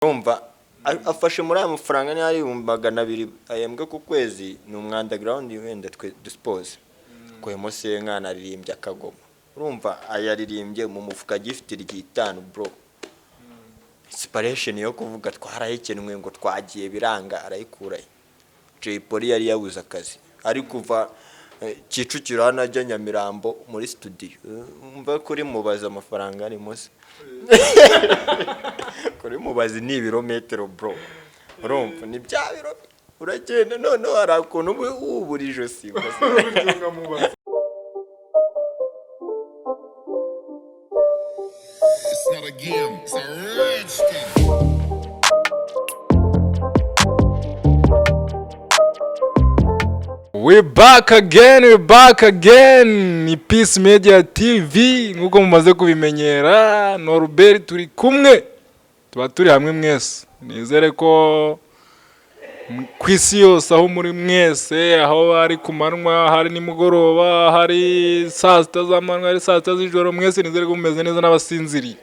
Urumva afashe muri aya mafaranga, niba ari 200,000 ahembwa ku kwezi, ni umu underground wenda twe dusipoze kuyemo senkana, aririmbye akagoma. Urumva ayaririmbye mu mufuka agifite iry'itanu, bro. Inspiration yo kuvuga twarahekenwe ngo twagiye biranga, arayikurahe? Jay Polly yari yabuze akazi, ari kuva Kicukiro hano ajya Nyamirambo muri studio. Umva kuri mubaza amafaranga arimo se, kuri mubazi ni ibirometero, bro. Urumva ni bya biro uragenda, noneho hari ukuntu uba wubura ijosi. It's not a game, it's a rich thing. We back again, we back again. Ni Peace Media TV nk'uko mumaze kubimenyera. Norbert turi kumwe, tuba turi hamwe mwese. Nizere ko ku isi yose aho muri mwese, aho ari ku manywa, hari nimugoroba, hari saa sita z'amanywa, hari saa sita z'ijoro, mwese nizere ko mumeze neza n'abasinziriye.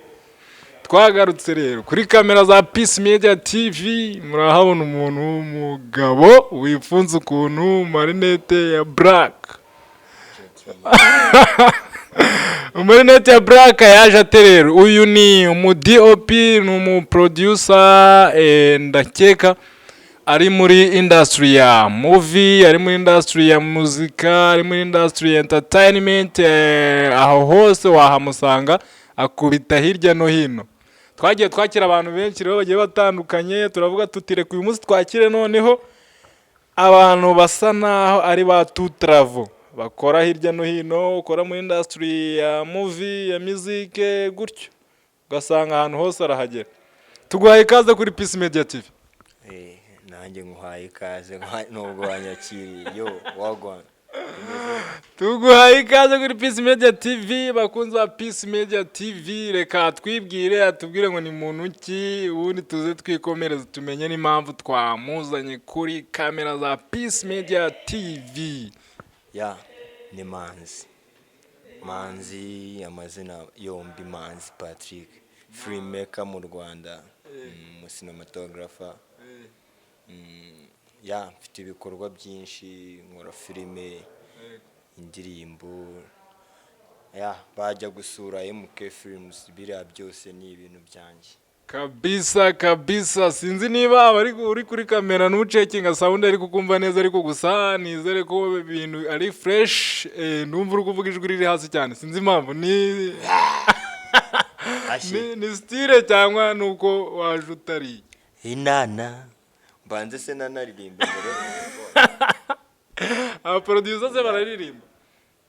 Twagarutse rero kuri kamera za Peace Media TV, murahabona umuntu w'umugabo wifunze ukuntu, marinete ya black. Marinete ya black yaje ate rero? Uyu ni umu DOP, ni umu producer, ndakeka ari muri industry ya movie, ari muri industry ya muzika, ari muri industry ya entertainment, aho hose wahamusanga, akubita hirya no hino. Twagiye twakira abantu benshi rero bagiye batandukanye, turavuga tuti reka uyu munsi twakire noneho abantu basa naho ari ba tutravo, bakora hirya no hino, ukora muri industry ya movie, ya music, gutyo ugasanga ahantu hose arahagera. Tuguhaye ikaze kuri Peace Media TV. Nanjye nkuhaye ikaze, nubwo wanyakiriye yo wagwan. Tuguhaye ikaze kuri Peace Media TV. Bakunzi ba Peace Media TV, reka twibwire, atubwire ngo ni muntu ki, ubundi tuze twikomereze tumenye n'impamvu twamuzanye kuri kamera za Peace Media TV. Ya, ni Manzi, Manzi, amazina yombi Manzi Patrick, filmmaker mu Rwanda, umucinematographer. Ya, mfite ibikorwa byinshi, nkora filime, indirimbo. Ya, bajya gusura MK Films, biriya byose ni ibintu byanjye. Kabisa kabisa. Sinzi niba abari uri kuri kamera n'ucekinga sound ari kukumva neza, ariko gusa nizere ko ibintu ari fresh. Ndumva uri kuvuga ijwi riri hasi cyane, sinzi impamvu, ni Ashyi. ni style cyangwa nuko waje utariye? Inana mbanze se nanaririmba mbere. Abaproducer se bararirimba?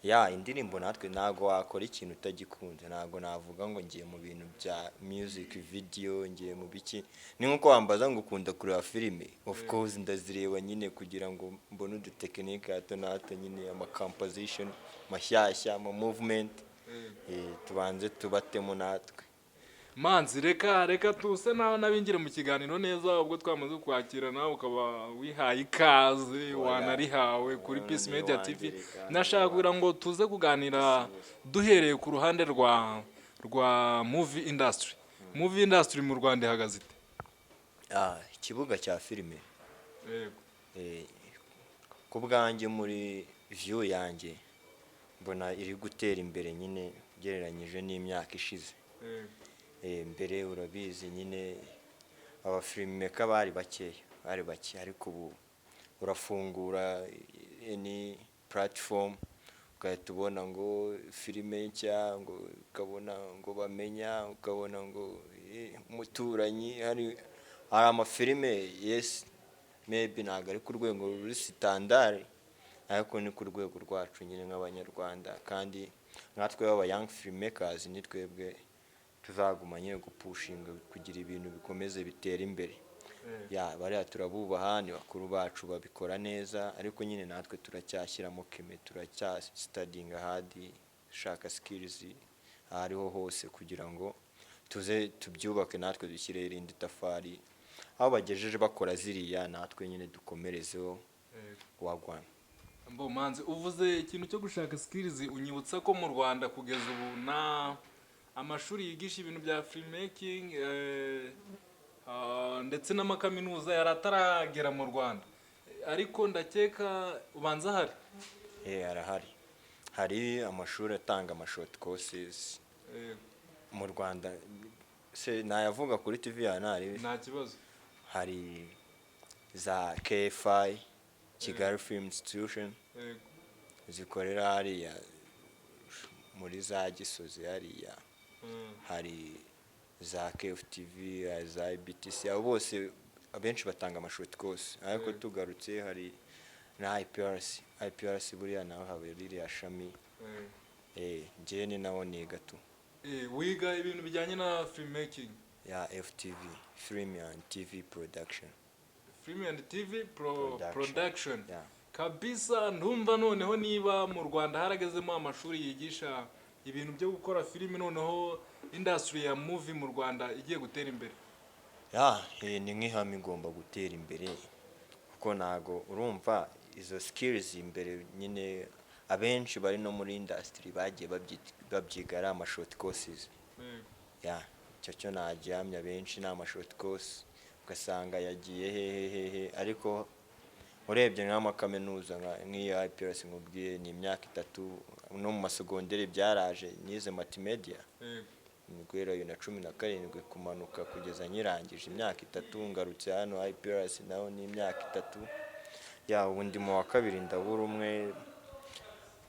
Ya, indirimbo natwe ntabwo wakora ikintu utagikunze. Ntabwo navuga ngo ngiye mu bintu bya music video, ngiye mu biki, ni nkuko wambaza ngo ukunda kureba filime. Of course ndazireba nyine kugira ngo mbone udutekinike hato na hato nyine, ama composition mashyashya, ama movement, tubanze tubatemo natwe. Manzi, reka tuse nawe n'abinjire mu kiganiro neza. Ubwo twamaze kwakira nawe ukaba wihaye ikaze, wanarihawe kuri None Peace ni Media wanjye, TV. reka. Nashaka kugira ngo tuze kuganira duhereye ku ruhande rwa movie industry. Movie industry mu Rwanda ihagaze ite? Ah, ikibuga cya filime, ku bwanjye, muri view yanjye, mbona iri gutera imbere nyine ugereranyije n'imyaka ishize. Mbere urabizi nyine abafilmmaker bari bakeya, bari bake, ariko ubu urafungura any platform ugahita ubona ngo filime nshya, ngo ukabona ngo bamenya, ukabona ngo umuturanyi, hari amafilime. Yes, maybe ntabwo ari ku rwego ruri standard, ariko ni ku rwego rwacu nyine nk'Abanyarwanda, kandi nkatwe b'aba young filmmakers ni twebwe tuzaguma nyine gupushinga kugira ibintu bikomeze bitere imbere. Ya, bariya turabubaha, ni bakuru bacu, babikora neza, ariko nyine natwe turacyashyiramo keme, turacyasitadinga hard, dushaka skills aho ariho hose kugira ngo tuze tubyubake, natwe dushyireho irindi tafari aho bagejeje bakora ziriya, natwe nyine dukomerezeho. Wagwan. Mbo Manzi, uvuze ikintu cyo gushaka skills, unyibutsa ko mu Rwanda kugeza ubu na amashuri yigisha ibintu bya filmmaking. ndetse n'amakaminuza yari ataragera mu Rwanda, ariko ndakeka ubanza ahari. Arahari, hari amashuri atanga ama short courses mu Rwanda. Se nayavuga kuri TV ya ntari? Nta kibazo. Hari za KFI, Kigali Film Institution, zikorera hariya muri za Gisozi hariya. Hari za KFTV, hari za IBTC, abo bose abenshi batanga ama short course. Ariko tugarutse, hari na IPRC. IPRC buriya naho haba ririya shami. Njyewe ni nawo niga tu. Wiga ibintu bijyanye na filmmaking? Ya, FTV, Film and TV Production. Film and TV Production. Production. Yeah. Kabisa, ndumva noneho niba mu Rwanda haragezemo amashuri yigisha ibintu byo gukora filimi, noneho industry ya movie mu Rwanda igiye gutera imbere. Ya, ni nk'ihame, igomba gutera imbere, kuko ntago urumva izo skills imbere nyine abenshi bari no muri industry bagiye babyiga ari ama short courses. Ya, icyo cyo nagihamya, benshi ni ama short course, ugasanga yagiye hehe hehe. Ariko urebye nk'amakaminuza nk'iyo IPRC nkubwiye ni imyaka 3. No mu masegonderi byaraje, nize multimedia. Ni guhera 2017 kumanuka kugeza nyirangije, imyaka 3. Ngarutse hano IPRC naho ni imyaka 3. Ya, ubu ndi mu wa kabiri, ndabura umwe.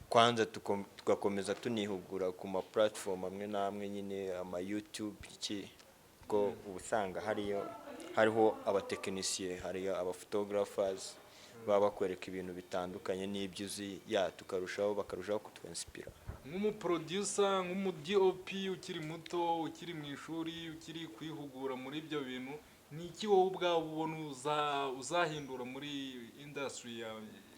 Kwanza tugakomeza tunihugura ku ma platform amwe n'amwe nyine, ama YouTube, iki, ko uba usanga hariho abatekinisiye, hariyo aba photographers baba bakwereka ibintu bitandukanye n'ibyo uzi. Ya, tukarushaho, bakarushaho kutwinspira. Nk'umuproducer, nk'umu DOP ukiri muto, ukiri mu ishuri, ukiri kwihugura muri ibyo bintu, ni iki wowe ubwawe ubona uzahindura muri industry ya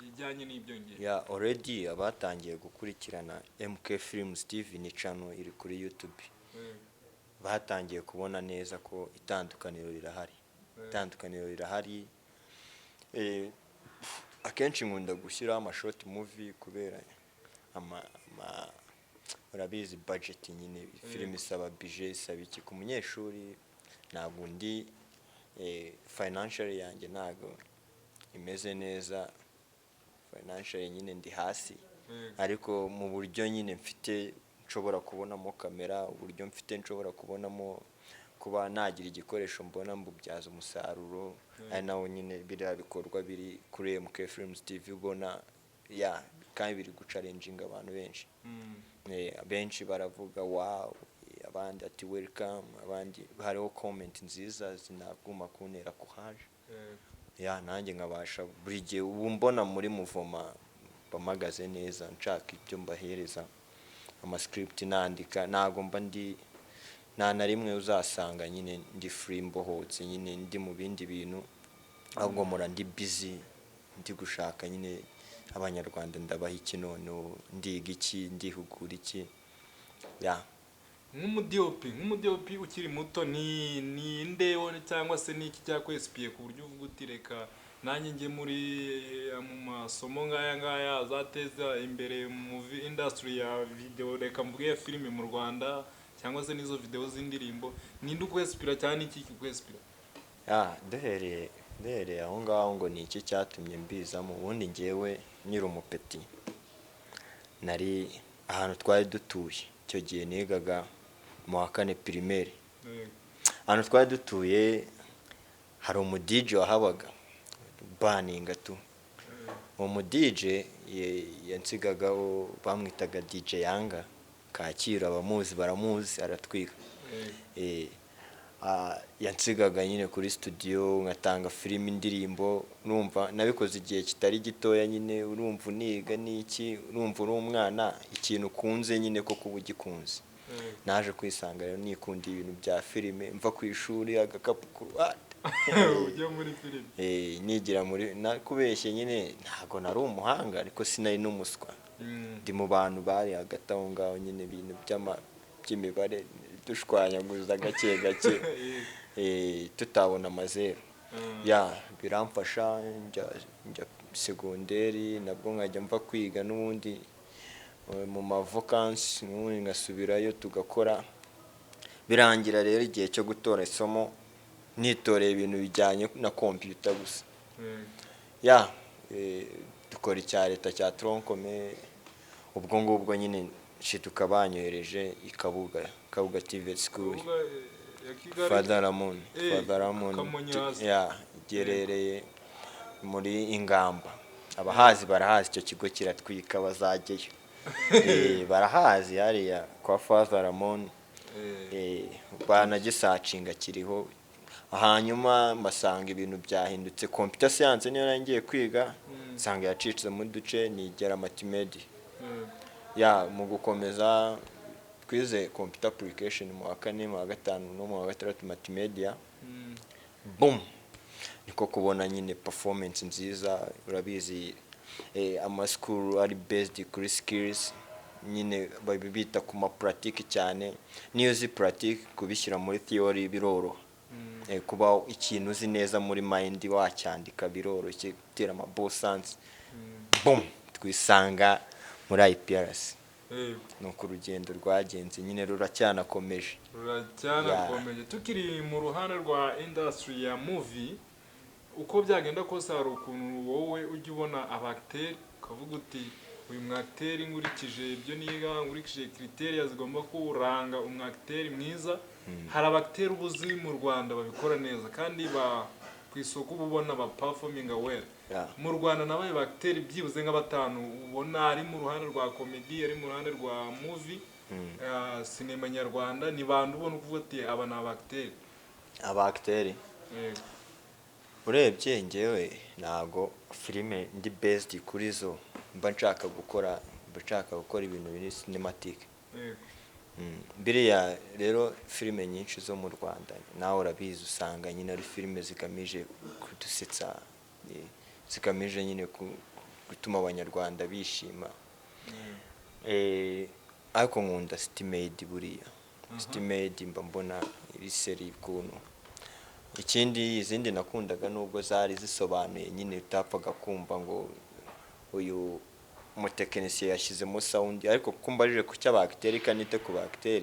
ijyanye n'ibyo ngibyo? Ya, already abatangiye gukurikirana MK Films TV, ni channel iri kuri YouTube, batangiye kubona neza ko itandukaniro rirahari, itandukaniro rirahari. Akenshi nkunda gushyiraho ama short movie kubera ama urabizi budget nyine, filime isaba budget, isaba iki. Ku munyeshuri ntabwo ndi financial yanjye ntabwo imeze neza, financial nyine ndi hasi. Ariko mu buryo nyine mfite nshobora kubonamo kamera, uburyo mfite nshobora kubonamo kuba nagira igikoresho mbona mbubyaza umusaruro, ari nawo nyine biriya bikorwa biri kuri MK Films TV ubona. Ya, kandi biri guchallenginga abantu benshi. Abenshi baravuga "wow", abandi ati "welcome", abandi hariho comment nziza zinaguma kuntera courage. Ya, nanjye nkabasha buri gihe ubu mbona muri muvoma mpagaze neza, nshaka ibyo mbahereza, amascript nandika. Ntabwo mba ndi, nta na rimwe uzasanga nyine ndi free, mbohotse nyine ndi mu bindi bintu, ahubwo mpora ndi busy, ndi gushaka nyine Abanyarwanda ndabaha iki, noneho ndiga iki, ndihugura iki. Ya. Nk'umu DOP ukiri muto, ni nde cyangwa se ni iki cyakwinspiye ku buryo uvuga uti "Reka nanjye njye mu masomo nk'aya ngaya azateza imbere mu industry ya video, reka mvuge ya filime mu Rwanda, cyangwa se n'izo video z'indirimbo"? Ninde ukwinspira cyangwa ni iki kikwinspira? Ya, duhereye aho ngaho ngo ni iki cyatumye mbizamo, ubundi ngewe nkiri umupetit nari ahantu twari dutuye icyo gihe, nigaga mu wa kane primaire. Ahantu twari dutuye hari umu DJ wahabaga baninga tu. Uwo mu DJ yansigagaho, bamwitaga DJ Yanga Kacyiru, abamuzi baramuzi, aratwika. Yansigaga nyine kuri studio ngatanga filime, indirimbo. Urumva nabikoze igihe kitari gitoya nyine, urumva uniga n'iki, urumva uri umwana, ikintu ukunze nyine ko kuba ugikunze. Naje kwisanga rero nikundiye ibintu bya filime, mva ku ishuri agakapu ku ruhande. Ujya muri filime. Nigira muri, nakubeshye nyine ntabwo nari umuhanga, ariko sinari n'umuswa. Ndi mu bantu bari hagati aho ngaho nyine, ibintu by'imibare dushwanyaguza gake gake, tutabona amazeru. Ya, biramfasha, njya segonderi nabwo nkajya mva kwiga n'ubundi mu mavakansi, n'ubundi ngasubirayo tugakora. Birangira rero igihe cyo gutora isomo. Nitoreye ibintu bijyanye na computer gusa. Ya, dukora icya leta cya tronc commun. Ubwo ngubwo nyine nshiduka banyohereje i Kabuga, Kabuga TVET School. Kabuga, ya Kigali. Father Ramon. Eh, Father Ramon. Kamonyi hasi. Ya, giherereye muri Ingamba. Abahazi barahazi, icyo kigo kiratwika, bazajyayo. Barahazi hariya kwa Father Ramon. Banagisacinga kiriho. Hanyuma mbasanga ibintu byahindutse, computer science niyo nari ngiye kwiga, nsanga yacitse mu duce, nigera multimedia. Ya, mu gukomeza twize computer application mu wa kane, mu wa gatanu no mu wa gatandatu multimedia. Boom, niko kubona nyine performance nziza. Urabizi, amasikuru ari based kuri skills nyine, bita ku ma pratique cyane. Niyo uzi pratique, kubishyira muri theory biroroha. Kuba ikintu uzi neza muri mind wacyandika biroroshye, gutera ama bosansi. Boom, twisanga muri IPRC. Nuko urugendo rwagenze nyine, ruracyanakomeje. Ruracyanakomeje. Tukiri mu ruhande rwa industry ya movie, uko byagenda kose hari ukuntu wowe ujya ubona aba acteur ukavuga uti: "Uyu mw acteur, nkurikije ibyo niga, nkurikije criteria zigomba kuranga umu acteur mwiza." Hari aba acteur uba uzi mu Rwanda babikora neza kandi ba ku isoko, uba ubona ba performing well. Mu Rwanda nabaye ba acteur byibuze nka batanu ubona, ari mu ruhande rwa comedy, ari mu ruhande rwa movie, sinema nyarwanda, ni bantu ubona ukuvuga ati: "Aba ni aba acteur"? Aba acteur? Yego. Urebye njyewe ntago filime ndi based kuri zo mba nshaka gukora, mba nshaka gukora ibintu biri cinematic. Biriya rero filime nyinshi zo mu Rwanda, nawe urabizi, usanga nyine ari filime zigamije kudusetsa, zigamije nyine gutuma Abanyarwanda bishima. Ariko nkunda City Maid buriya. City Maid mba mbona iri seri ukuntu. Ikindi, izindi nakundaga nubwo zari zisobanuye nyine, utapfaga kumva ngo uyu umutekinisiye yashyizemo sound. Ariko kuko mbajije ku cy'aba acteur, kanite ku ba acteur,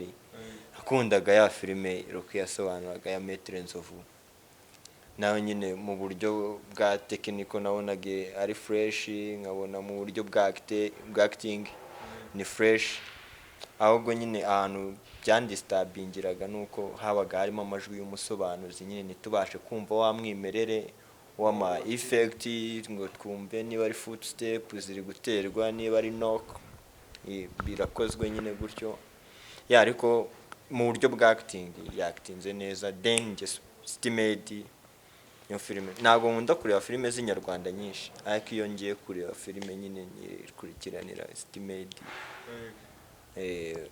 nakundaga ya filime Rocky yasobanuraga ya Maître Nzovu. Nawe nyine mu buryo bwa technique nabonaga ari fresh, nkabona mu buryo bwa acting ni fresh. Ahubwo nyine ahantu byandistabingiraga nuko habaga harimo amajwi y'umusobanuzi, nyine ntitubashe kumva wa mwimerere w'ama effect, ngo twumve niba ari footstep ziri guterwa, niba ari knock, birakozwe nyine gutyo. Ya, ariko mu buryo bwa acting yakitinze neza. Then njye City Maid niyo filime. Ntabwo nkunda kureba filime z'inyarwanda nyinshi, ariko iyo ngiye kureba filime nyine nyikurikiranira City Maid.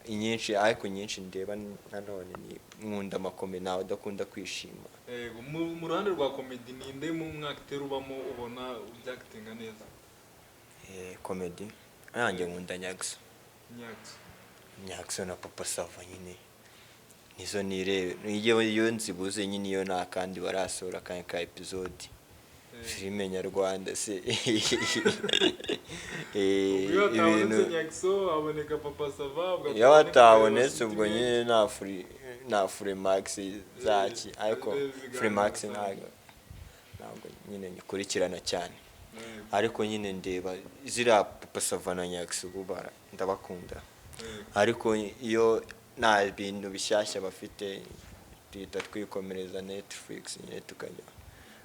Inyinshi, ariko nyinshi ndeba nanone ni nkunda ama comedy, ntawe udakunda kwishima. Yego, mu ruhande rwa comedy ninde mu mw acteur ubamo ubona ubyakitinga neza? Comedy nanjye nkunda Nyaxo. Nyaxo. Nyaxo na Papa Sava nyine nizo nirebe. Iyo nzibuze nyine, iyo nta kandi barasohora akanya ka episode, filime nyarwanda se. Iyo hatabonetse Ibintu Nyaxo haboneka Papa Sava, ubwo iyo hataboneka hatabonetse ubwo City Maid. Nyine nta Freemax zaki, ariko Freemax ntabwo nyine nyikurikirana cyane. Ariko nyine ndeba ziriya Papa Sava na Nyaxo, ubu ndabakunda. Ariko iyo nta bintu bishyashya bafite, duhita twikomereza Netflix nyine, tukajya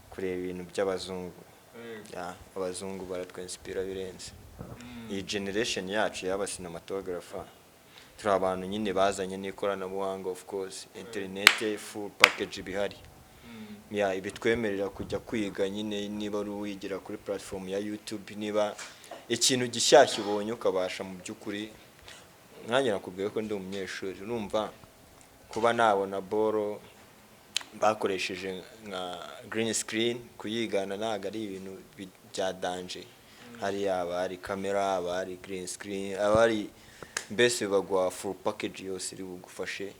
kureba ibintu by'abazungu. Ya, abazungu baratwinspira birenze. Iyi generation yacu y'aba cinematographer, turi abantu nyine bazanye n'ikoranabuhanga. Of course internet, full package bihari, ya, ibitwemerera kujya kwiga nyine, niba ari uwigira kuri platform ya YouTube, niba ikintu gishyashya ubonye ukabasha mu by'ukuri. Nkanjye nakubwiye ko ndi umunyeshuri, urumva kuba nabona boro bakoresheje nka green screen, kuyigana ntabwo ari ibintu bya danger. Hariya haba hari kamera, haba hari green screen, haba hari mbese baguha full package yose iri bugufashe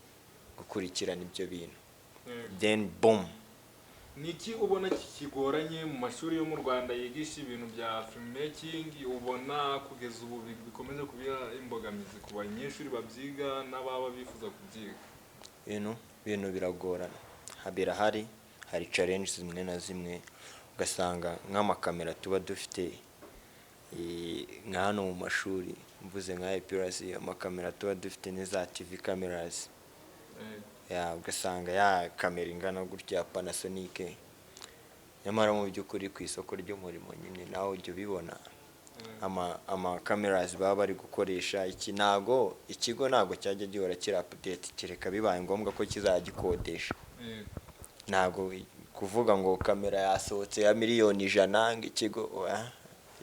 gukurikirana ibyo bintu. Then boom. Ni iki ubona kikigoranye mu mashuri yo mu Rwanda yigisha ibintu bya filmmaking, ubona kugeza ubu bikomeje kuba imbogamizi ku banyeshuri babyiga n'ababa bifuza kubyiga? Ibintu biragorana. Birahari. Hari challenge zimwe na zimwe, ugasanga nk'amakamera tuba dufite, nka hano mu mashuri, mvuze nka IPRC, amakamera tuba dufite ni za TV cameras. Ya, ugasanga ya kamera ingana gutya ya Panasonic, nyamara mu by'ukuri ku isoko ry'umurimo nyine nawe ujya ubibona, ama cameras baba bari gukoresha iki, ntago ikigo ntago cyajya gihora kiri update, kereka bibaye ngombwa ko kizagikodesha. Ntago kuvuga ngo kamera yasohotse ya miliyoni 100 ngo ikigo, oya,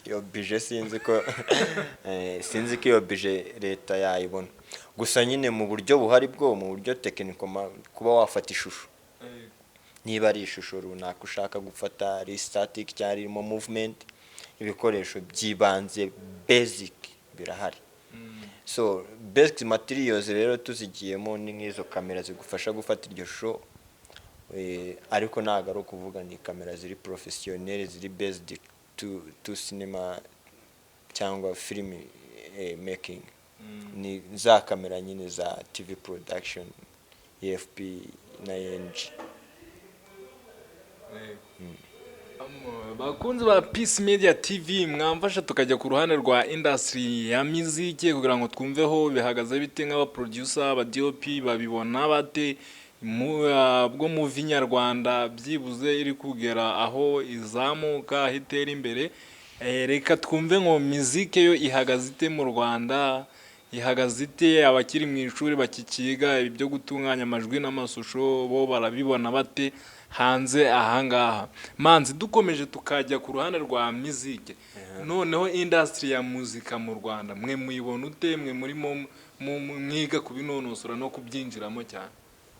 iyo budget sinzi ko iyo budget leta yayibona. Gusa nyine mu buryo buhari bwo mu buryo technical, kuba wafata ishusho, niba ari ishusho runaka ushaka gufata, ari static cyangwa irimo movement, ibikoresho by'ibanze basic birahari. So basic materials rero tuzigiyemo ni nk'izo kamera zigufasha gufata iryo shusho, ariko ntabwo ari ukuvuga ni kamera ziri professionnel, ziri based to cinema cyangwa film making. Ni za kamera nyine za TV production, AFP na NG. Bakunzi ba Peace Media TV, mwamfasha tukajya ku ruhande rwa industry ya muziki kugira ngo twumveho bihagaze bite, nk'aba producer, aba DOP babibona bate bwo movie nyarwanda byibuze iri kugera aho izamuka, aho itera imbere. Reka twumve ngo muzike yo ihagaze ite mu Rwanda, ihagaze ite? Abakiri mu ishuri bakikiga ibi byo gutunganya amajwi n'amashusho bo barabibona bate hanze ahangaha? Manzi, dukomeje tukajya ku ruhande rwa muzike noneho, industry ya muzika mu Rwanda mwe muyibona ute, mwe murimo mwiga kubinonosora no kubyinjiramo cyane?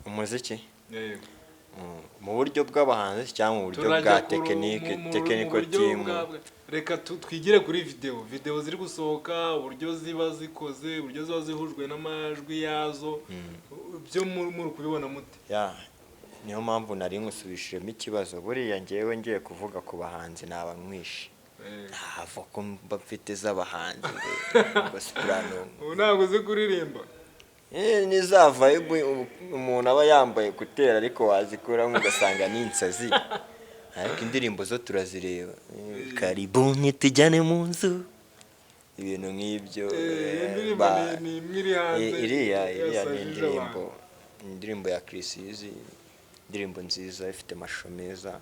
Umuziki? Mu buryo bw'abahanzi cyangwa mu buryo Turajya bwa technique, mu technical buryo team? Reka twigire kuri video ziri gusohoka, uburyo ziba zikoze, uburyo ziba zihujwe n'amajwi yazo, byo muri kubibona mute? Ya, niyo mpamvu nari nkusubishijemo ikibazo. Buriya ngewe ngiye kuvuga ku bahanzi naba nkwishe, ntava ko mba mfite z'abahanzi ngo soprano. Ubu ntabwo uzi kuririmba? Ni za vibe umuntu aba yambaye kutera, ariko wazikuramo ugasanga ni insazi. Ariko indirimbo zo turazireba. Karibuni tujyane mu nzu, ibintu nk'ibyo. Indirimbo ni imwe iri hanze Iriya ni yasajije indirimbo abantu. Indirimbo ya Chris Easy, indirimbo nziza ifite amashusho meza,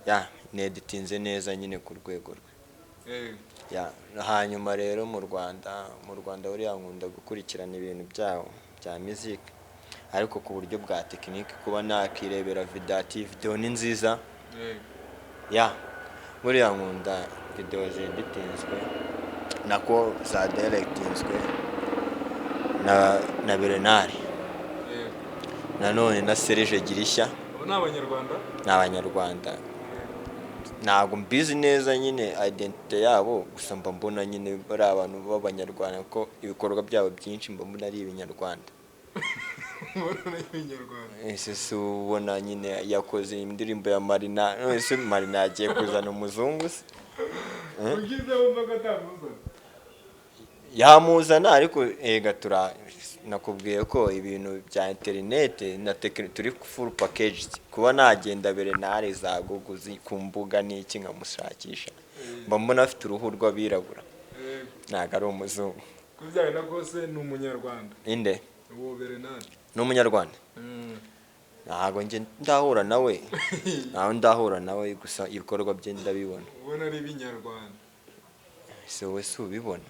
ya neditinze neza nyine ku rwego rwe. Ya, hanyuma rero mu Rwanda buriya nkunda gukurikirana ibintu byawo bya music, ariko ku buryo bwa technique, kuba nakirebera video ati video ni nziza. Ya, buriya nkunda video zeditinzwe, nako za directinzwe na Bernard, nanone na Serge Girishya. Abo ni Abanyarwanda? Ni Abanyarwanda. Ntabwo mbizi neza nyine identité yabo, gusa mba mbona nyine bari abantu b'Abanyarwanda, ko ibikorwa byabo byinshi mba mbona ari Ibinyarwanda. Ubona Ibinyarwanda. Ese si ubona nyine yakoze indirimbo ya Marina? Ese Marina yagiye kuzana umuzungu se? Ubwiza wumva ko atamuzana? Yamuzana, ariko ega tura nakubwiye ko ibintu bya interineti na technique turi full package. Kuba nagenda Bernard za Google ku mbuga n'iki nkamushakisha, mba mbona afite uruhu rw'abirabura, ntabwo ari umuzungu. Kubyara na kose ni Umunyarwanda. Inde? Uwo Bernard. Ni Umunyarwanda. Ntabwo njye ndahura nawe, ntawe ndahura nawe, gusa ibikorwa bye ndabibona. Ubona ari Ibinyarwanda. Ese wowe si ubibona?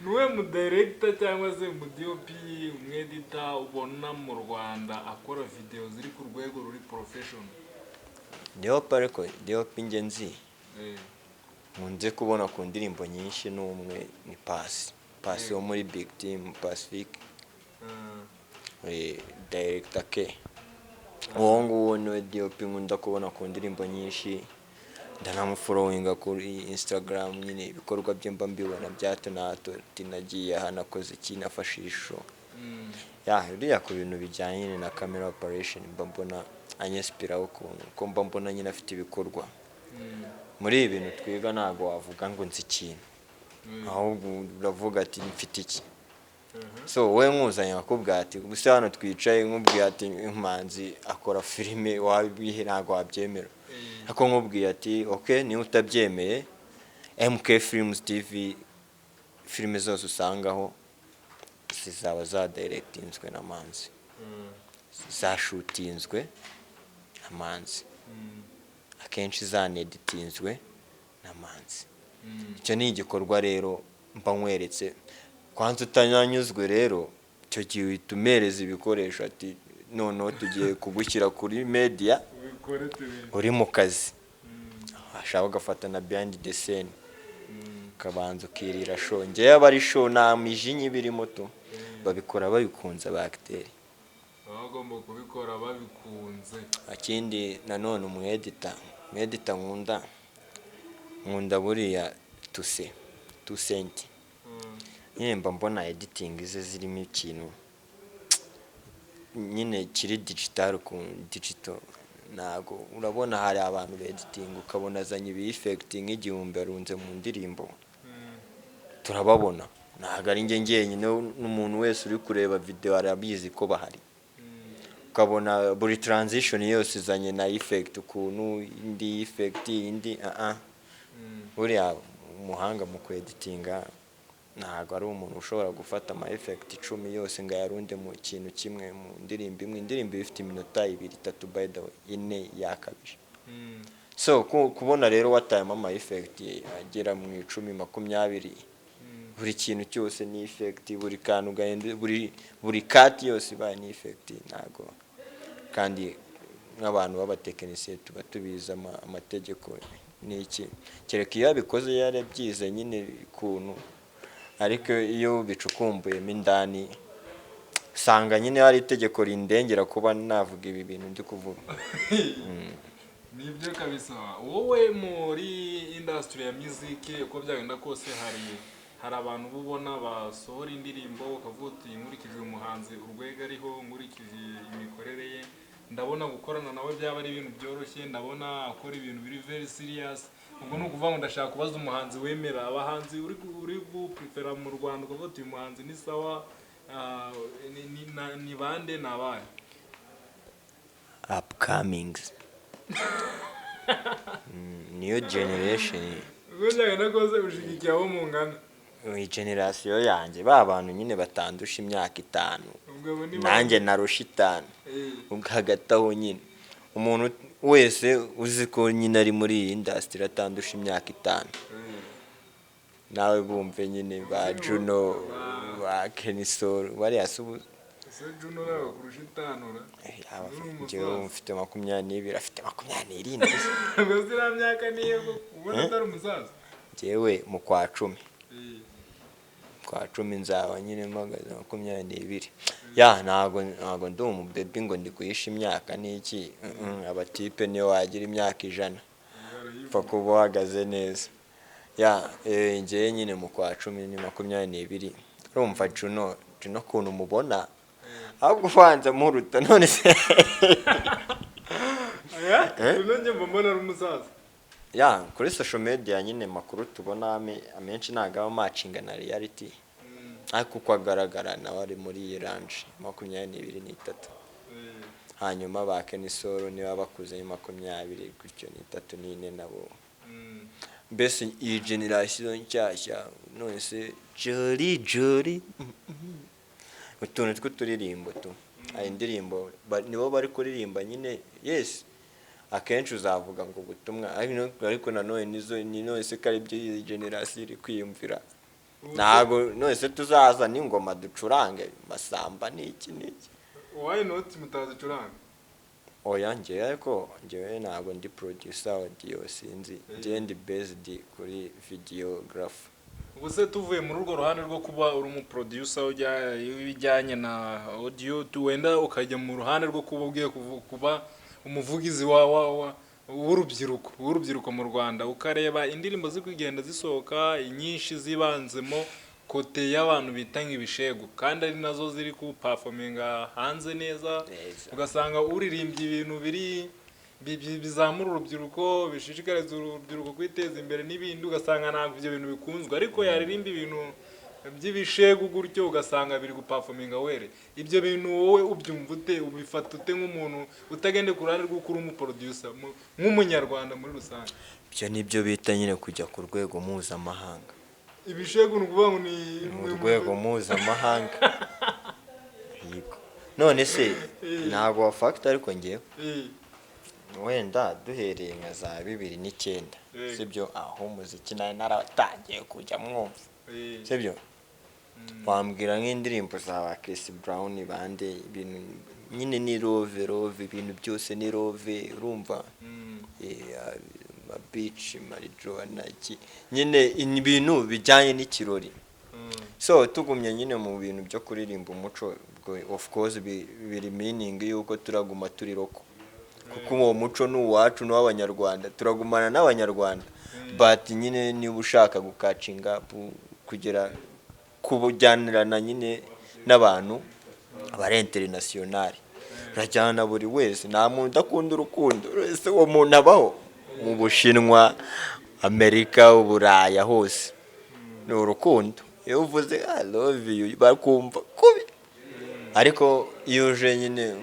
Niwe mudirector cyangwa se umu DOP, umweditor ubona mu Rwanda akora videwo ziri ku rwego ruri professional? DOP, ariko DOP njye nzi, nkunze kubona ku ndirimbo nyinshi, ni umwe, ni Pasi, Pasi wo muri Big Team Pacific, director K. Uwo nguwo niwe DOP nkunda kubona ku ndirimbo nyinshi, ndanamufollowinga kuri Instagram nyine, ibikorwa bye mba mbibona bya hato na hato, ati nagiye aha, nakoze iki, nafashe ishusho. Ya, uriya ku bintu bijyanye nyine na camera operation mba mbona anyinspiraho ukuntu, ko mba mbona nyine afite ibikorwa. Muri ibi bintu twiga ntabwo wavuga ngo nzi ikintu, ahubwo uravuga ati mfite iki. So wowe nkuzanye nkakubwira ati gusa hano twicaye, nkubwira ati Manzi akora filime, wabihe? Ntabwo wabyemera. Ariko nkubwiye ati ok, niba utabyemeye, MK Films TV, filime zose usangaho zizaba zadirectinzwe na Manzi, zashootinzwe na Manzi, akenshi zaneditinzwe na Manzi. Icyo ni igikorwa rero mba nkweretse. Kwanza utanyanyuzwe rero, icyo gihe uhita umereza ibikoresho, ati noneho tugiye kugushyira kuri media Ubikore tubiri. uri mu kazi, washaka ugafata na behind the scene, ukabanza ukirira show. Ngewe aba ari show, nta mijinya iba irimo tu. Babikora babikunze aba acteur. Baba bagomba kubikora babikunze. Ikindi nanone, umweditor nkunda buriya tuse tusenti nyine, mba mbona editing ze zirimo ikintu nyine kiri digital ku digital. Ntago urabona hari abantu bediting ukabona azanye ibi effect nk'igihumbi arunze mu ndirimbo. Turababona, ntabwo ari njye njyenyine, n'umuntu wese uri kureba video arabizi ko bahari. Ukabona buri transition yose izanye na effect ukuntu, indi effect, indi buriya umuhanga mu kweditinga ntabwo ari umuntu ushobora gufata ama effect 10 yose ngo ayarunde mu kintu kimwe, mu ndirimbo imwe. Indirimbo iba ifite iminota 2, 3, by the way 4 yakabije. So kubona rero watayemo ama effect agera mu 10, 20, buri kintu cyose ni effect, buri kantu gahenda, buri cut yose ibaye ni effect, ntabwo. Kandi nk'abantu b'abatekinisiye tuba tubizi amategeko ni iki. Kereka iyo abikoze yarabyize nyine ukuntu, ariko iyo bicukumbuyemo indani usanga nyine hari itegeko rindengera kuba navuga ibi bintu ndi kuvuga. Nibyo kabisa. Wowe muri industry ya music, uko byagenda kose, hari abantu uba ubona basohora indirimbo ukavuga uti nkurikije uyu muhanzi urwego ariho, nkurikije imikorere ye, ndabona gukorana nawe byaba ari ibintu byoroshye, ndabona akora ibintu biri very serious. Ubwo ni ukuvuga ngo ndashaka kubaza umuhanzi wemera, abahanzi uri guprefera mu Rwanda, ukavuga uti uyu muhanzi ni sawa, ni bande, ni abahe? Upcomings. Niyo generation. Uko byagenda kose ushyigikiye abo mungana. Iyi generation yanjye, ba bantu nyine batandusha imyaka 5. Ubwo abo ni Nanjye narusha 5. Ubwo hagati aho nyine, umuntu wese uzi ko nyine ari muri iyi industry atandusha imyaka 5, nawe bumve nyine ba Juno, ba Kenny Sol, bariya si ubu. Ese Juno nawe kurusha 5 ra? Yaba Ni umusaza. Njyewe mfite 22, afite 27. Ubwo ziriya myaka niyo ubona atari umusaza? Njyewe mu kwa 10, kwa 10 nzaba nyine mpagaze 22. Ya, ntago ndi umubebi ngo ndi guhisha imyaka n'iki. Abatipe niyo wagira imyaka 100, upfa kuba uhagaze neza. Ya, njyewe nyine mu kwa 10 ni 22. Urumva Juno ukuntu mubona, ahubwo ubanza muruta none se. Aya Juno njye mba mbona ari umusaza. Ya, kuri social media nyine makuru tubona amenshi ntabwo aba matchinga na reality, ariko uko agaragara nawe ari muri iyi range 22, 23. Hanyuma ba Kenny Sol niba bakuze ni 20 gutyo, 23, 24 nabo. Mbese iyi generation nshyashya, none se Jolly Jolly, utuntu tw'uturirimbo tu, hari indirimbo nibo bari kuririmba nyine. Yes, akenshi uzavuga ngo ubutumwa, ariko nanone nizo ni none se ko ari byo iyi generation iri kwiyumvira? Ntabwo none se tuzaza n'ingoma ducurange masamba n'iki n'iki? Why not mutazicuranga? Oya, njyewe ariko njyewe ntabwo ndi producer audio, sinzi, njyewe ndi based kuri videographer. Ubu se tuvuye muri urwo ruhande rwo kuba uri umuproducer w'ibijyanye na audio, wenda ukajya mu ruhande rwo kuba ugiye kuba umuvugizi wa w'urubyiruko mu Rwanda, ukareba indirimbo ziri kugenda zisohoka, inyinshi zibanzemo côté y'abantu bita nk'ibishegu, kandi ari nazo ziri kuperforminga hanze neza. Neza. Ugasanga uririmbye ibintu biri bizamura urubyiruko, bishishikariza urubyiruko kwiteza imbere n'ibindi, ugasanga ntabwo ibyo bintu bikunzwe, ariko yaririmba ibintu By'ibishegu gutyo, ugasanga biri guperforminga well. Ibyo bintu wowe ubyumva ute, ubifata ute nk'umuntu utagende ku ruhande rw'uko uri umuproducer, nk'umunyarwanda muri rusange? Ibyo nibyo bita nyine kujya ku rwego mpuzamahanga. Ibishegu ni ukuvuga ngo ni Mu rwego mpuzamahanga. Yego. None se ntabwo wafakita, ariko ngewe wenda duhereye nka za 2009, sibyo, aho umuziki nari naratangiye kujya mwumva, sibyo, wambwira nk'indirimbo za ba Chris Brown, bande, ibintu nyine ni love, love, ibintu byose ni love, urumva? Beach, marijuana, iki nyine ibintu bijyanye n'ikirori. So tugumye nyine mu bintu byo kuririmba umuco, ubwo of course biri meaning yuko turaguma turi local, kuko uwo muco ni uwacu, ni uw'Abanyarwanda, turagumana n'Abanyarwanda. But nyine niba ushaka gucatchinga up, kugera kubujyanirana nyine n'abantu abari international, urajyana buri wese. Nta muntu udakunda urukundo wese, uwo muntu abaho mu Bushinwa, Amerika, Uburaya, hose ni urukundo. Iyo uvuze "I love you" bakumva kubi, ariko iyo uje nyine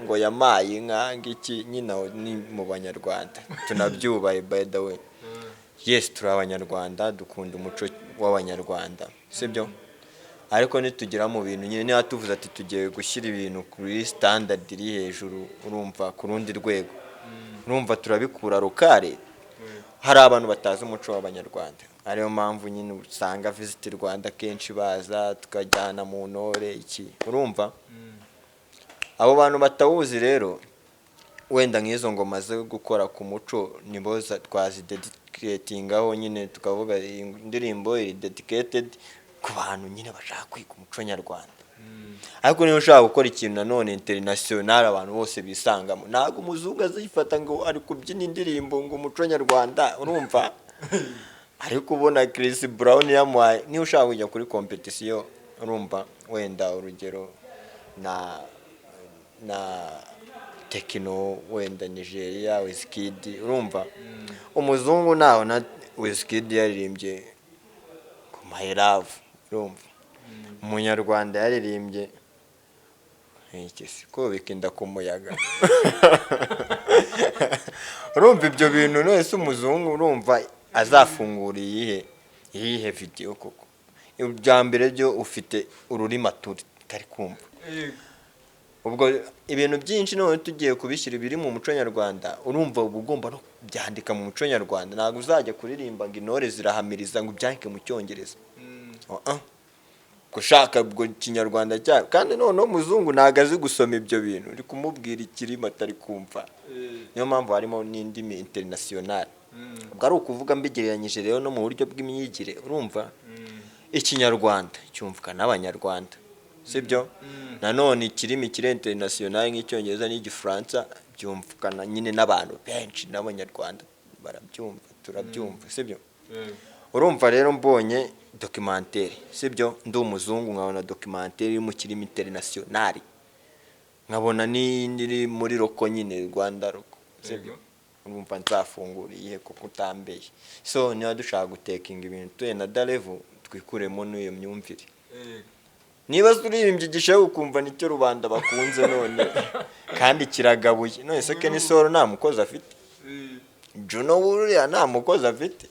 ngo yamaye inka ngiki nyine, aho ni mu Banyarwanda tunabyubahe. By the way, yes, turi Abanyarwanda, dukunda umuco w'Abanyarwanda, sibyo? Ariko nitugera mu bintu nyine, niba tuvuze ati tugiye gushyira ibintu kuri standard iri hejuru, urumva, ku rundi rwego, urumva turabikura local. Hari abantu batazi umuco w'Abanyarwanda, ariyo mpamvu nyine usanga Visit Rwanda kenshi baza tukajyana mu ntore iki, urumva? Abo bantu batawuzi rero, wenda nk'izo ngoma zo gukora ku muco nibo twazidedicatingaho nyine, tukavuga iyi ndirimbo iri dedicated ku bantu nyine bashaka kwiga umuco nyarwanda. Ariko niba ushaka gukora ikintu nanone international abantu bose bisangamo, ntabwo umuzungu azifata ngo ari kubyina indirimbo ngo umuco nyarwanda, urumva? Ariko ubona Chris Brown yamuhaye. Niba ushaka kujya kuri competition, urumva, wenda urugero na Tekno, wenda Nigeria, Wizkid, urumva, umuzungu nawe na Wizkid yaririmbye ku My Love, urumva, Umunyarwanda yaririmbye iki se, kubika inda ku muyaga, urumva ibyo bintu? None se umuzungu, urumva, azafungura iyihe video koko? Ibya mbere byo ufite ururimi atari kumva. Ubwo ibintu byinshi none tugiye kubishyira ibiri mu muco nyarwanda, urumva, uba ugomba no kubyandika mu muco nyarwanda. Ntabwo uzajya kuririmba ngo intore zirahamiriza ngo ubyandike mu Cyongereza. Uh-uh. Gushaka ubwo Ikinyarwanda cyayo, kandi noneho umuzungu ntabwo azi gusoma ibyo bintu uri kumubwira, ikirimo atari kumva. Niyo mpamvu harimo n'indimi international. Ubwo ari ukuvuga mbigereranyije rero no mu buryo bw'imyigire, urumva, Ikinyarwanda cyumvwa n'Abanyarwanda, sibyo? Nanone ikirimi kiri international nk'Icyongereza n'Igifaransa byumvikana nyine n'abantu benshi, n'Abanyarwanda barabyumva, turabyumva, sibyo? Urumva rero, mbonye documentaire, sibyo, ndi umuzungu, nkabona documentaire iri mu kirimi international, nkabona n'iyindi iri muri local nyine, Rwanda local, sibyo, urumva nzafungura iyihe kuko utambeye? So niba dushaka gutakinga ibintu tuye na darevu, twikuremo n'iyo myumvire. Niba uririmbye igishehe ukumva nicyo rubanda bakunze, none kandi kiragabuye, none se Kenny Sol nta mukozi afite? Juno buriya nta mukozi afite?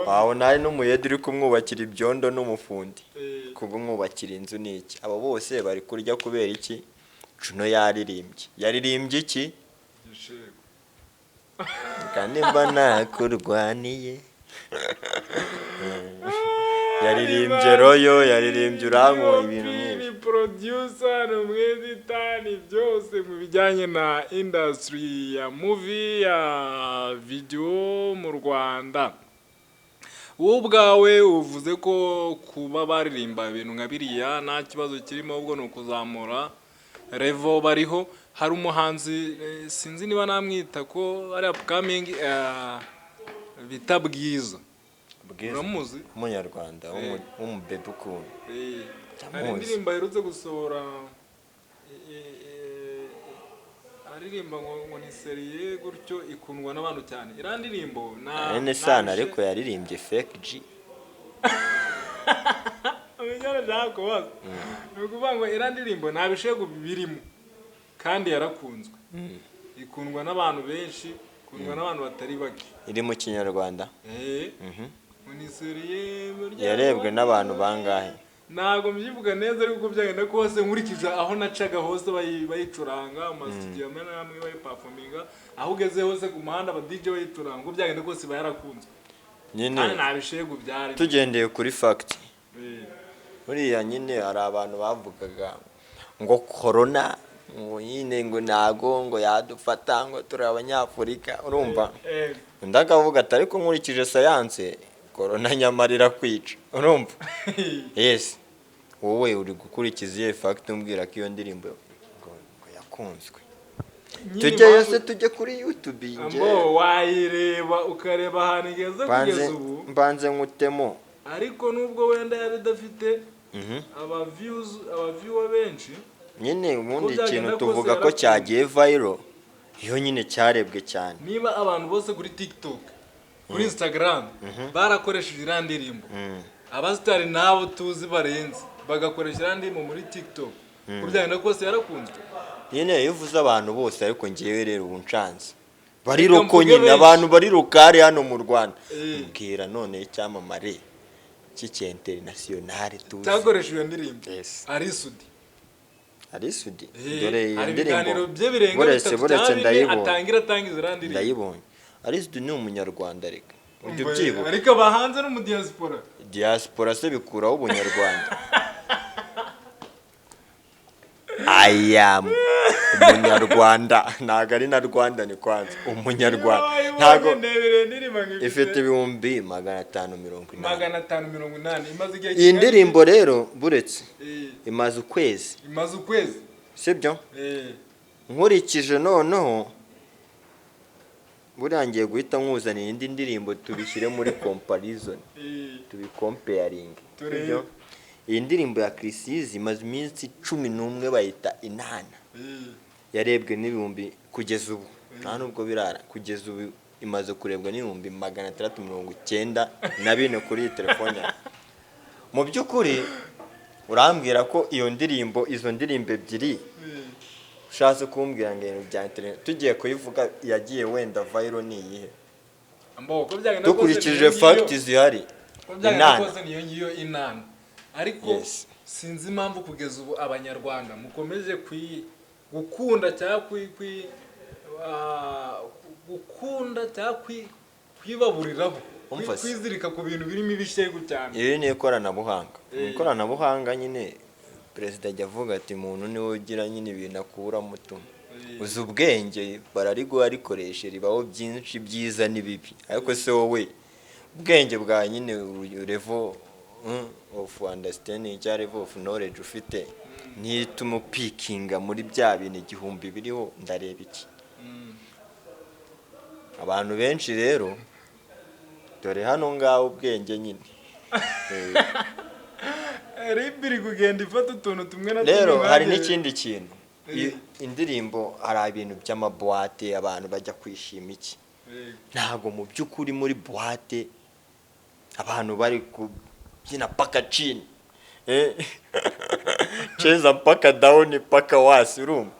Wabona hari n'umuyede uri kumwubakira ibyondo n'umufundi kumwubakira inzu n'iki. Abo bose bari kurya kubera iki? Juno yaririmbye. Yaririmbye iki? Kandi mba nakurwaniye. Yaririmbye royo, yaririmbye urankuye, ibintu nk'ibyo. Ni producer, ni umweditor, ni byose mu bijyanye na industry ya movie, ya video mu Rwanda. Wowe ubwawe uvuze ko kuba baririmba ibintu nka biriya nta kibazo kirimo, ahubwo ni ukuzamura level bariho. Hari umuhanzi, sinzi niba namwita ko ari upcoming, bita Bwiza. Bwiza. Uramuzi? Umunyarwanda w'umubebe ukuntu. Hari Ndamuzi. indirimbo aherutse gusohora, aririmba ngo ni seriye gutyo, ikundwa n'abantu cyane iriya ndirimbo na Ene sana. naje- Ariko yaririmbye Fake G. Nicyo nashaka kubaza. Ni ukuvuga ngo iriya ndirimbo nta bishego birimo kandi yarakunzwe, ikundwa n'abantu benshi, ikundwa n'abantu batari bake. Iri mu Kinyarwanda? Eh. Uniseriye muryango. Yarebwe n'abantu bangahe? Ntabwo mbyivuga neza, ariko uko byagenda kose, nkurikije aho nacaga hose bayicuranga mu masitudiyo amwe n'amwe, bayiperforminga, aho ugeze hose ku muhanda aba DJ bayicuranga, uko byagenda kose iba yarakunzwe. Nyine kandi nta bishegu byarimo. Tugendeye kuri fact, buriya nyine hari abantu bavugaga ngo korona ngo nyine ngo ntago ngo yadufata, ngo turi Abanyafurika, urumva? Undi akavuga ati: "Ariko nkurikije science, korona nyamara irakwica," urumva? Yes, wowe uri gukurikiza iyihe fact umbwira ko iyo ndirimbo ngo yakunzwe? Nyine Tujyeyo impamvu- se? Tujye kuri YouTube njye? Ambo wayireba, ukareba ahantu igeze Mbanze kugeza ubu. Mbanze nkutemo. Ariko nubwo wenda yaba idafite aba views, aba viewer benshi, Nyine ubundi uko ikintu byagenda kose tuvuga ko yarakunzwe. cyagiye viral iyo nyine cyarebwe cyane. Niba abantu bose kuri TikTok, kuri Instagram barakoresheje iriya ndirimbo, abasitari n'abo tuzi barenze bagakoresha iriya ndirimbo muri TikTok, uko byagenda kose yarakunzwe. Nyine iyo uvuze abantu bose, ariko ngewe rero ubu nshanze bari Reka local mvuge nyine benshi. Abantu bari local hano mu Rwanda, mbwira none icyamamare cy'icyinterinasiyonari tuzi Cyakoresheje iyo ndirimbo? Yes. Ally Soudy. Ally Soudy? Eh, Dore iyo hari ndirimbo. ibiganiro bye birenga Buretse, bitatu buretse, cyangwa bine ndayibonye. atangira atangiza iriya ndirimbo. Ndayibonye. Ally Soudy ni Umunyarwanda, reka ujya Umva, ubyibuka. Ariko aba hanze no mu diaspora. Diaspora se bikuraho ubunyarwanda? I am Umunyarwanda, ntabwo ari na Rwanda, ni kwanza Umunyarwanda. Ntabwo Ndebere indirimbo nk'ifite ifite 580,000. 580, imaze igihe Iyi kingana ndirimbo rero, buretse, iki? Imaze ukwezi. Imaze ukwezi. Sibyo? Nkurikije noneho, buriya ngiye guhita nkuzanira indi ndirimbo, tubishyire muri comparison, tubicomparinge. Turebe. Sibyo? Iyi ndirimbo ya Chriss Eazy imaze iminsi 11, bayita Inana. Yarebwe n'ibihumbi, kugeza ubu nta nubwo birara, kugeza ubu imaze kurebwa n'694,000 kuri iyi telefone yawe. Mu by'ukuri urambwira ko iyo ndirimbo, izo ndirimbo ebyiri, ushatse kumbwira ngo ibintu bya internet tugiye kuyivuga yagiye wenda viral ni iyihe? Ambo, uko byagenda kose Dukurikije niyo ngiyo- fact zihari, uko byagenda Inana. kose niyo ngiyo Inana, ariko sinzi impamvu kugeza ubu Abanyarwanda mukomeje gukunda cyangwa gukunda cyangwa kwibaburiraho, Umva se. kwizirika ku bintu birimo ibishegu cyane. Iri ni ikoranabuhanga. Mu ikoranabuhanga nyine perezida ajya avuga ati umuntu niwe ugira nyine ibintu akuramo tu. Uzi ubwenge barariguha, rikoreshe, ribaho byinshi byiza n'ibibi. Ariko se wowe ubwenge bwa nyine level of understanding cyangwa level of knowledge ufite ntituma upickinga muri bya bintu igihumbi biriho, ndareba iki? Abantu benshi rero, dore hano ngaho ubwenge nyine. RIB iri kugenda ifata utuntu tumwe na tumwe. Rero hari n'ikindi kintu. Indirimbo, hari ibintu by'amaboîte, abantu bajya kwishima iki. Ntabwo mu by'ukuri muri boîte abantu bari kubyina paka chini, cheza mpaka down, paka wasi, urumva?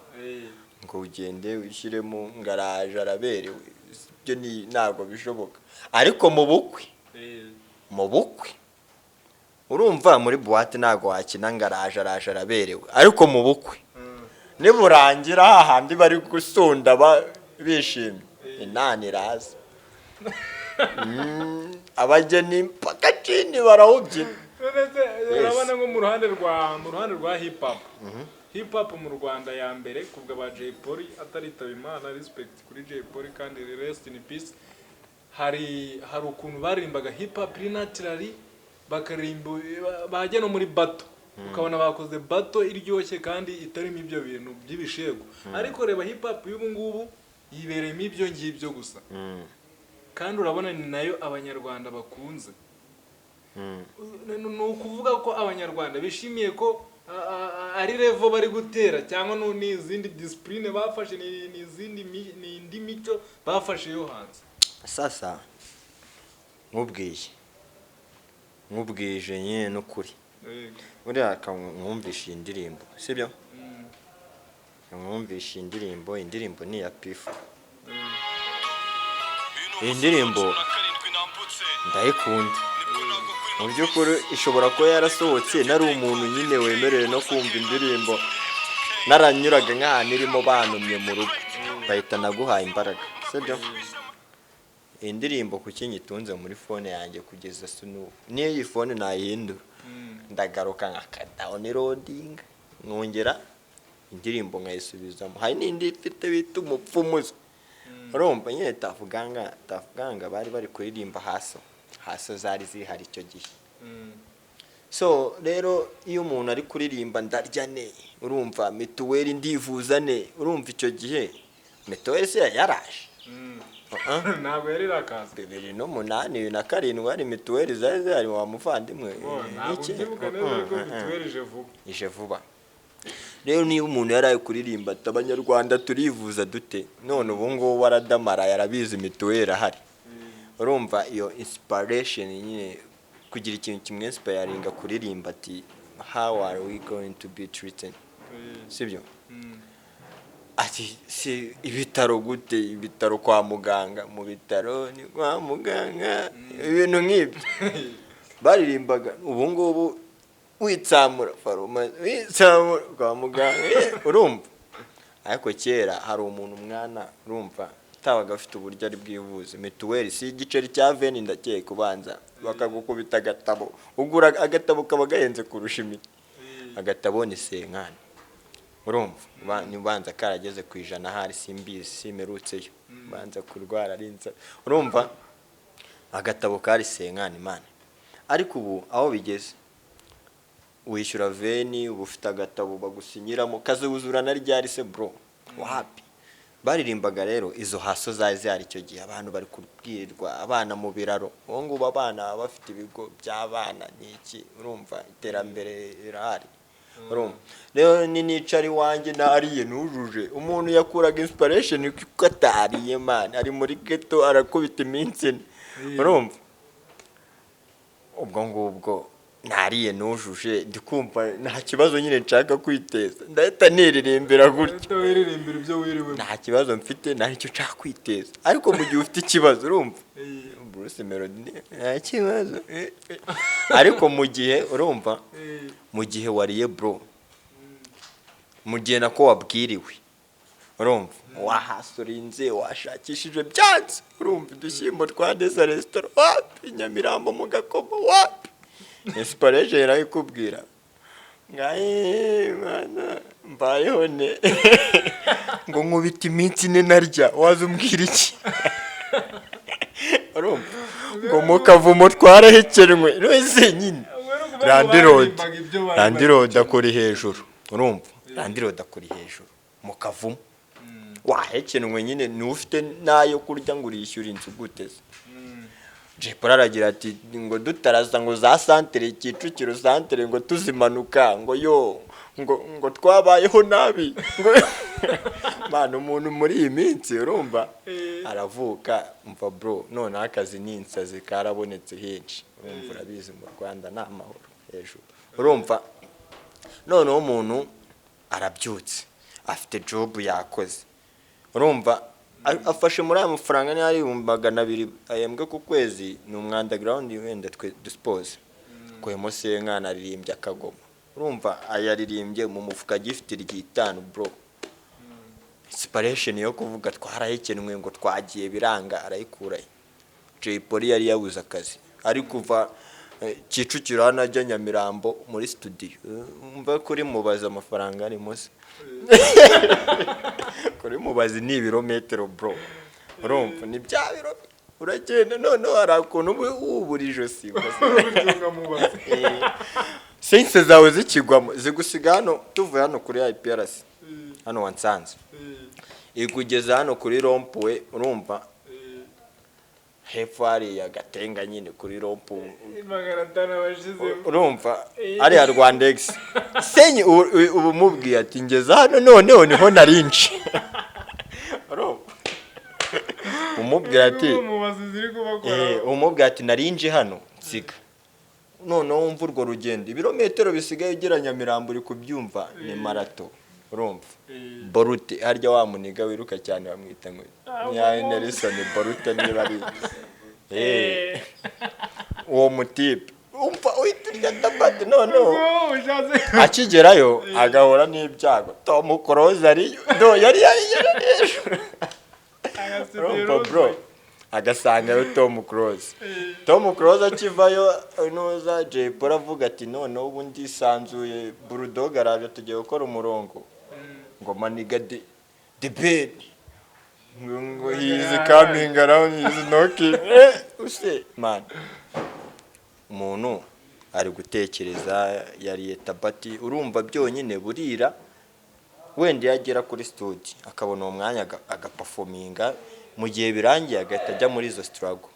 Ngo ugende wishyiremo ngo araje araberewe, ibyo ni ntabwo bishoboka. Ariko mu bukwe, mu bukwe, urumva, muri boîte ntabwo wakina ngo araje araje araberewe, ariko mu bukwe niburangira hahandi bari gusunda bishimye, Inana iraza. Abageni mpaka chini barawubyina. None se urabona nko mu ruhande rwa hip hop, hip hop mu Rwanda ya mbere kubwa ba Jay Polly ataritaba Imana, respect kuri Jay Polly kandi rest in peace, hari ukuntu baririmbaga hip hop iri naturally, bakaririmba bajya no muri battle ukabona bakoze battle iryoshye kandi itarimo ibyo bintu by'ibishego. Ariko reba hip hop y'ubu ngubu, yibereyemo ibyo ngibyo gusa, kandi urabona ni nayo Abanyarwanda bakunze. Ni ukuvuga ko Abanyarwanda bishimiye ko ari level bari gutera, cyangwa ni izindi discipline bafashe, ni izindi ni indi mico bafashe yo hanze? Sasa nkubwiye, nkubwije nyine n'ukuri. Buriya mwumvisha iyi ndirimbo, sibyo? Mwumvisha iyi ndirimbo. Iyi ndirimbo ni iya P Fla. Iyi ndirimbo ndayikunda. Mu by'ukuri ishobora kuba yarasohotse nari umuntu nyine wemerewe no kumva indirimbo, naranyuraga nk'ahantu irimo bantumye mu rugo, bahita naguhaye imbaraga, sibyo? Iyi ndirimbo kuki nyitunze muri phone yanjye kugeza n'ubu? Niyo iyi phone nayihindura, ndagaruka nkakadownloadinga, nkongera indirimbo nkayisubizamo. Hari n'indi mfite bita Umupfumuzi. Urumva nyine Tuff Gang, Tuff Gang bari bari kuririmba hustle, hustle zari zihari icyo gihe. So rero iyo umuntu ari kuririmba "ndarya ne", urumva, "mituweli ndivuza ne", urumva icyo gihe mituweli se yaraje? Uh-uh. Ntabwo yari irakaza. 2008, 2007 hari mituweli zari zihari, wa muvandimwe? Ntabwo Iki? mbyibuka neza, ariko mituweli ije vuba. Ije vuba. Rero niba umuntu yari ari kuririmba ati "Abanyarwanda turivuza dute", none ubu ngubu aradamara, yarabizi, mituweli ahari. Urumva iyo inspiration nyine, kugira ikintu kimwinspiringa kuririmba ati "How are we going to be treated?", sibyo? Ati "Si ibitaro gute, ibitaro kwa muganga, mu bitaro ni kwa muganga", ibintu nk'ibyo baririmbaga. Ubu ngubu witsamura farumasi, witsamura kwa muganga, urumva? Ariko kera hari umuntu, umwana, urumva, utabaga afite uburyo ari bwivuze. Mituweli si igiceri cya 20, ndakeka ubanza bakagukubita agatabo, ugura agatabo kaba gahenze kurusha imiti. Agatabo ni 50, urumva? Ubanza karageze ku 100 ahari, simbizi, simerutseyo, ubanza kurwara ari inzara. Urumva agatabo kari 50, imana. Ariko ubu aho bigeze, wishyura 20, uba ufite agatabo bagusinyiramo, kazuzura na ryari se bro? Wapi. Baririmbaga rero izo hustle zari zihari icyo gihe, abantu bari kubwirwa, abana mu biraro. Ubu ngubu abana baba bafite ibigo by'abana n'iki, urumva iterambere rirahari. Urumva rero ni nicara iwanjye nariye nujuje, umuntu yakuraga inspiration kuko atariye, man, ari muri ghetto, arakubita iminsi ine. Urumva ubwo ngubwo nariye nujuje, ndi kumva nta kibazo nyine nshaka kwiteza, ndahita niririmbira gutya. Uhita wiririmbira ibyo wiriwemo. Nta kibazo mfite, nta icyo nshaka kwiteza. Ariko mu gihe ufite ikibazo, urumva Bruce Melody nta kibazo, ariko mu gihe, urumva, mu gihe wariye bro, mu gihe nako wabwiriwe, urumva wahasurinze, washakishije byanze, urumva udushyimbo twa desa resitora wapi, Nyamirambo mu Gakomo wapi, inspiration irayikubwira ngaye mana mbayeho ne, ngo nkubita iminsi ine narya, waza umbwira iki? Urumva ngo mu kavumo twarahekenwe wese nyine. Landlord, landlord akora hejuru, urumva landlord akora hejuru mu kavumo, wahekenwe nyine, ntufite n'ayo kurya, ngo urishyura inzu gute se? Jay Polly aragira ati ngo dutaraza ngo za santere, Kicukiro santere, ngo tuzimanuka, ngo yo ngo twabayeho nabi, ngo mana umuntu muri iyi minsi, urumva aravuka. Umva bro, noneho akazi ni insazi karabonetse henshi, urumva, urabizi mu Rwanda ni amahoro hejuru. Urumva noneho umuntu arabyutse, afite job yakoze, urumva afashe muri aya mafaranga, niba ari 200,000 ahembwe ku kwezi, ni umwunderground wenda twe dusipoze kuyemo 50, aririmbye akagoma, urumva ayaririmbye mu mufuka agifite iry'itanu bro. Inspiration yo kuvuga twarahekenwe, ngo twagiye biranga, arayikurahe? Jay Polly yari yabuze akazi, ari kuva Kicukiro hano ajya Nyamirambo muri studio. Umva kuri mubaza amafaranga arimo se, kuri mubazi ni ibirometero bro, urumva ni bya biro uragenda, noneho hari ukuntu uba wubura ijosi. Sense zawe zikigwamo, zigusiga hano. Tuvuye hano kuri IPRC hano wansanze, ikugeza hano kuri rond-point, urumva hepfo hariya Gatenga nyine kuri rond-point. 500 abashizemo. Urumva ariya Rwandex senyi, ubu umubwiye ati ngeze hano noneho niho narinje, urumva umubwira ati Mubazi ziri kubakora. Umubwira ati narinje hano nsiga. Noneho wumva urwo rugendo, ibirometero bisigaye ugera Nyamirambo, uri kubyumva, ni marathon. Urumva Bolt, harya wa muniga wiruka cyane bamwita ngo ni Nelson Bolt, niba ari uwo mutipe, umva uhita urya tabati. Noneho akigerayo agahura n'ibyago, Tom Close ariyo do yari hejuru. Urumva bro, agasangayo Tom Close. Tom Close akivayo, nuza Jay Polly avuga ati: "Noneho ubu ndisanzuye, Bulldog araje, tugiye gukora umurongo." Ngo maniga the Ben ngo he is coming around, he is knocking. Use man, umuntu ari gutekereza yariye tabati. Urumva byonyine burira, wenda iyo agera kuri studio akabona uwo mwanya agaperforminga, mu gihe birangiye agahita ajya muri izo struggle,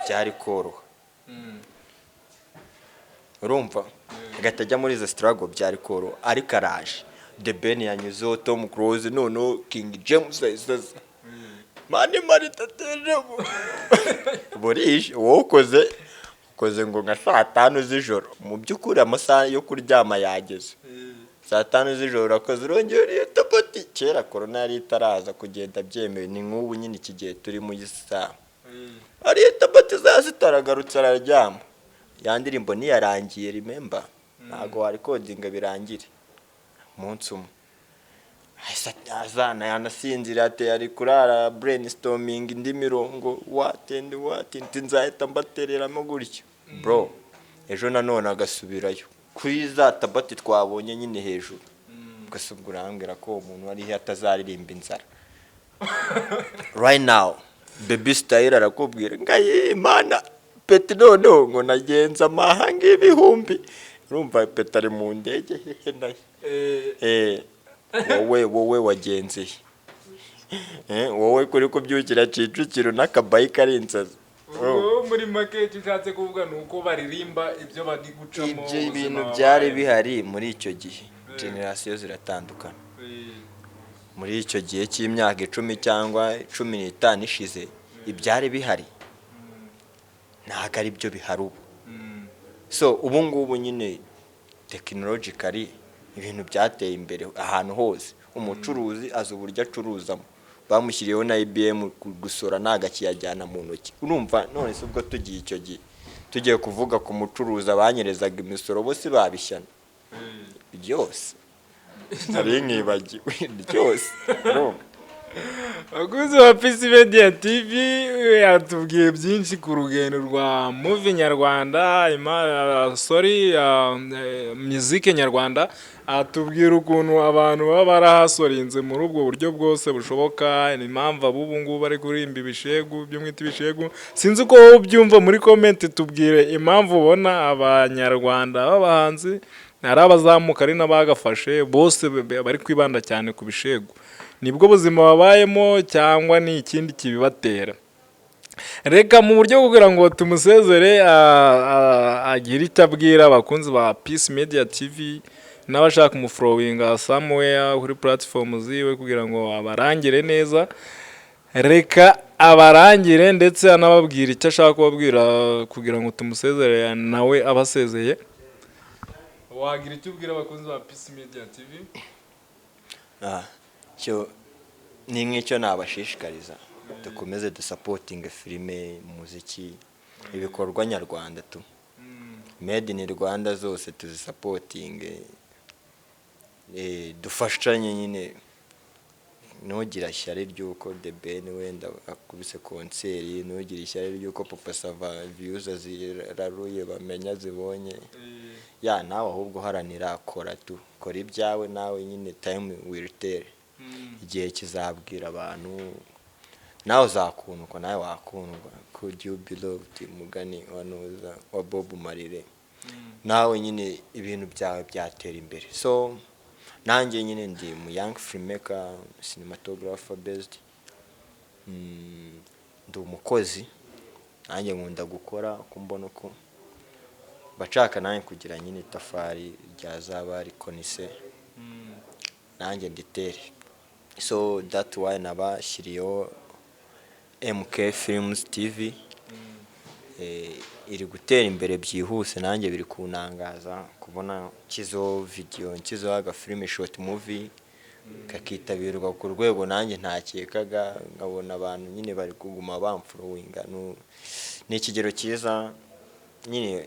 byari koroha. Urumva, agahita ajya muri izo struggle, byari koroha. Ariko araje, The Ben yanyuzeho, Tom Close, noneho King James ahise aza, Mani Marita atejemo. Burije, wowe ukoze ngo nka saa 5 z'ijoro, mu by'ukuri amasaha yo kuryama yageze. Saa 5 z'ijoro urakoze, urongera uriye tapati. Kera korona yari itaraza, kugenda byemewe, ni nk'ubu nyine iki gihe turi mu isaha. Ariye tapati, saa 6 aragarutse araryama, ya ndirimbo ntiyarangiye. Remember, ntabwo warecordinga birangire umunsi umwe. Ahise azana yanasinzira, ati ari kurara brainstorming indi mirongo, what and what, nti nzahita mbatereramo gutyo bro. Ejo nanone agasubirayo kuri za tabati twabonye nyine hejuru. Gusa ubwo urambwira ko uwo muntu wariho atazaririmba inzara? Right now Baby Style arakubwira ngo ayi Imana peti, noneho ngo nagenza amahanga ibihumbi. Urumva peti ari mu ndege hehe nayo. Wowe wagenze he? Wowe kuri kubyukira Kicukiro n'akabayike ari insazi. Ubwo muri make icyo ushatse kuvuga ni uko baririmba ibyo bari gucamo, Ibyo ubuzima bintu babayemo. Byari bihari muri icyo gihe. Generasiyo ziratandukana. Muri icyo gihe cy'imyaka 10 cyangwa 15 ishize, ibyari bihari ntabwo ari byo bihari ubu. So ubu ngubu nyine technologically ibintu byateye imbere ahantu hose. Umucuruzi azi uburyo acuruzamo, bamushyiriyeho na EBM, gusora ntabwo akiyajyana mu ntoki. Urumva none se ubwo tugiye icyo gihe, tugiye kuvuga ku mucuruzi, abanyerezaga imisoro bose babishyana byose, nari nkibagiwe byose, urumva? Bakunzi ba Peace Media TV, yatubwiye byinshi ku rugendo rwa movie nyarwanda, sorry, muzike nyarwanda. Atubwira ukuntu abantu baba barahasorinze muri ubwo buryo bwose bushoboka, impamvu ab'ubu ngubu bari kuririmba ibishegu, byo mwita ibishegu. Sinzi uko wowe ubyumva. Muri comment tubwire impamvu ubona abanyarwanda b'abahanzi, ari abazamuka ari n'abagafashe bose, bari kwibanda cyane ku bishegu. Nibwo buzima babayemo cyangwa ni ikindi kibibatera? Reka mu buryo bwo kugira ngo tumusezere, agire icyo abwira abakunzi ba Peace Media TV n'abashaka kumufollowinga somewhere kuri platform ziwe kugira ngo abarangire neza. Reka abarangire ndetse anababwira icyo ashaka kubabwira kugira ngo tumusezere nawe abasezeye. Wagira icyo ubwira abakunzi ba Peace Media TV? Cyo ni nk'icyo nabashishikariza: dukomeze dusupportinge filime, umuziki, ibikorwa nyarwanda tu, made in Rwanda zose tuzisupportinge, dufashanye nyine. Ntugire ishyari ry'uko The Ben wenda akubise concert, ntugire ishyari ry'uko Papa Sava views ziraruye, bamenya zibonye ya nawe, ahubwo uharanira, kora tu, kora ibyawe nawe nyine, time will tell, igihe kizabwira abantu, nawe uzakundwa, nawe wakundwa. Could you be loved, mugani wa nuza wa Bob Marley, nawe nyine ibintu byawe byatera imbere. So nanjye nyine ndi mu young filmmaker, cinematographer based. Ndi umukozi nanjye, nkunda gukora uko mbona, uko bacaka nanjye kugira nyine itafari ryazaba rikonise nanjye nditere. So that why nabashyiriyeho MK Films TV. Iri gutera imbere byihuse, nanjye biri kunangaza kubona nshyizeho video, nshyizeho agafilime, short movie, kakitabirwa ku rwego nanjye ntakekaga, nkabona abantu nyine bari kuguma bamfollowinga. Ni ikigero cyiza nyine.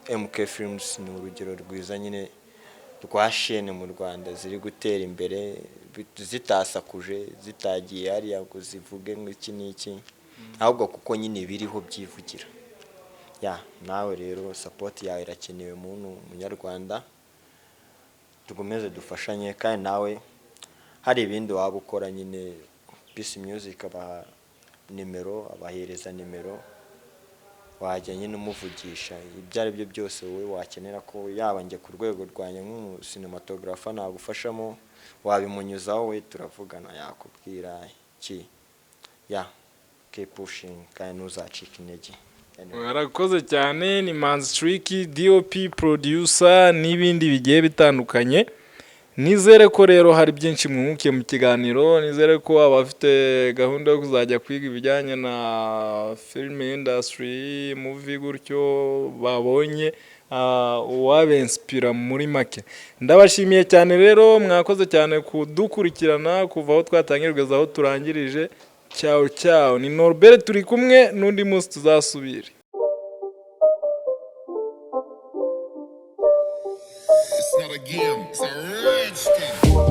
MK Films ni urugero rwiza nyine rwa shene mu Rwanda ziri gutera imbere, zitasakuje, zitagiye hariya ngo zivuge ngo iki n'iki, ahubwo kuko nyine biriho byivugira. Ya, nawe rero support yawe irakenewe, muntu munyarwanda, dukomeze dufashanye. Kandi nawe hari ibindi waba ukora nyine, Peace Music abaha nimero, abahereza nimero, wajya nyine umuvugisha ibyo ari byo byose wowe wakenera, ko yaba njye ku rwego rwanjye nk'umucinematographer nagufashamo, wabimunyuzaho, we turavugana, yakubwira ki. Ya, keep pushing kandi ntuzacike intege. Anyway. Warakoze cyane. Ni Manzi Tricky, DOP, producer n'ibindi bigiye bitandukanye. Nizere ko rero hari byinshi mwungukiye mu kiganiro. Nizere ko abafite gahunda yo kuzajya kwiga ibijyanye na film industry, movie gutyo, babonye uwabenspira muri make. Ndabashimiye cyane rero, mwakoze cyane kudukurikirana kuva aho twatangiye kugeza aho turangirije. Ciao ciao, ni Norbert, turi kumwe n'undi munsi tuzasubire. It's not a game, it's a rich thing.